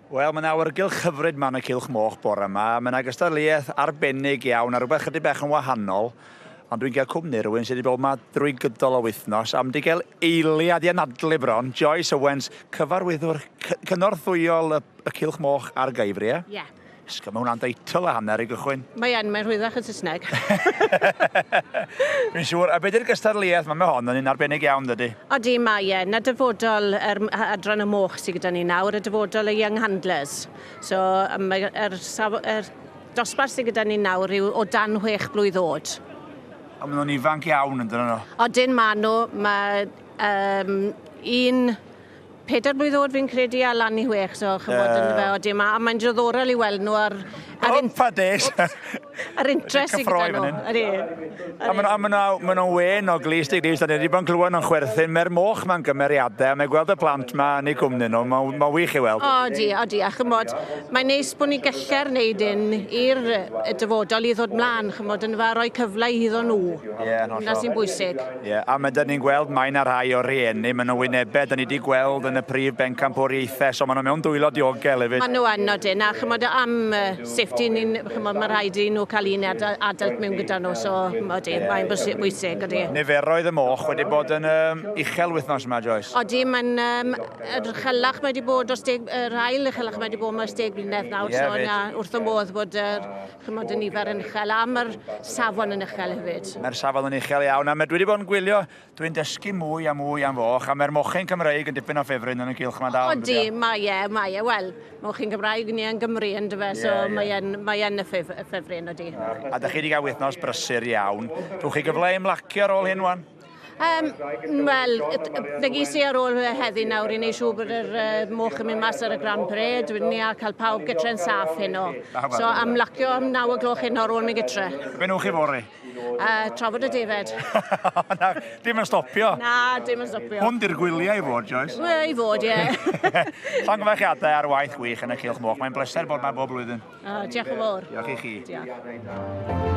Wel, mae 'na awyrgylch hyfryd 'ma yn y Cylch Moch bore 'ma. Mae 'na gystadleuaeth arbennig iawn a rhywbeth chydig bach yn wahanol. Ond dwi'n cael cwmni rhywun sydd wedi bod 'ma drwy gydol y wythnos a mynd i gael eiliad i anadlu bron. Joyce Owens, cyfarwyddwr cynorthwyol y, y Cylch Moch a'r Gaifri, ie? Ie. Yeah. Ysgol, mae hwnna'n deitl a hanner i gychwyn. Mae yn, mae'n rhwyddach yn Saesneg. Fi'n siŵr. A beth yw'r gystadleuaeth? Mae hon yn un arbennig iawn, dydy? Odi, mae e. Na dyfodol yr adran y moch sydd gyda ni nawr, y dyfodol y Young Handlers. So, mae'r er, er dosbarth sydd gyda ni nawr yw o dan chwech blwydd oed. A maen nhw'n ifanc iawn yn dyn nhw? Odyn, maen nhw. Mae um, un Pedair blwydd oed fi'n credu a lan i chwech, so chymod yeah. yn fe, odi, ma, a mae'n diddorol i weld nhw ar... ar in, Opa des! Ar interest sydd gyda nhw. Ydy. A maen nhw, ma nhw wen o glist i glist, a ni wedi bod yn clywed nhw'n chwerthin. Mae'r moch ma'n gymeriadau, a mae gweld y plant ma yn eu cwmni nhw, mae'n ma wych i weld. Odi, odi, a chymod, mae'n neis bod ni gellu'r wneud un i'r dyfodol i ddod mlaen, chymod, yn fe, rhoi cyfle iddo nhw. Ie, yn hollol. 'Na sy'n bwysig. Ie, a ma' 'dyn ni'n gweld mae 'na rhai o'r rhieni, maen nhw'n wynebau 'dyn ni 'di gweld yn y prif bencampwriaethau, so maen nhw mewn dwylo diogel hefyd. Maen nhw yn, odyn, a chymod, am safety, ni'n, chymod, mae rhaid i nhw cael un adult mewn gyda nhw, so odi, yeah, mae'n yeah. bwysig, odi. Niferoedd y moch wedi bod yn um, uchel wythnos yma, Joyce. Odi, mae'n um, yr uchelach mae wedi bod dros deg, yr ail uchelach mae wedi bod dros deg blynedd nawr, yeah, so na, wrth y modd bod yr Chimod, y nifer yn uchel a mae'r safon yn uchel hefyd. Mae'r safon yn uchel iawn a mae dwi wedi bod yn gwylio, dwi'n dysgu mwy a mwy am foch a mae'r mochyn Cymreig yn dipyn o ffefryn yn y cylch yma dal. Odi, mae e, mae e. Wel, mochyn Cymraeg ni yn Gymru yn dyfe, so yeah, yeah. mae e'n mae en y ffefryn, odi. A da chi wedi cael wythnos brysur iawn. Dwch chi gyfle i ymlacio ar ôl hyn wan? Um, Wel, fe ges i ar ôl heddi nawr i wneud siŵr bod yr uh, moch yn mynd mas ar y Grand Parade, wedyn ni a cael pawb gytre'n saff heno. So, am lacio am 9 o gloch heno ar ôl mynd gytre. Be nwch chi fory? Trafod y defed. Na, dim yn stopio. Na, dim yn stopio. Hwn di'r gwyliau i fod, Joyce. Wel, i fod, ie. Llongyfarchiadau ar waith gwych yn y Cylch Moch. Mae'n bleser bod yma bob blwyddyn. Oh, diolch yn fawr. Diolch i chi. Diolch.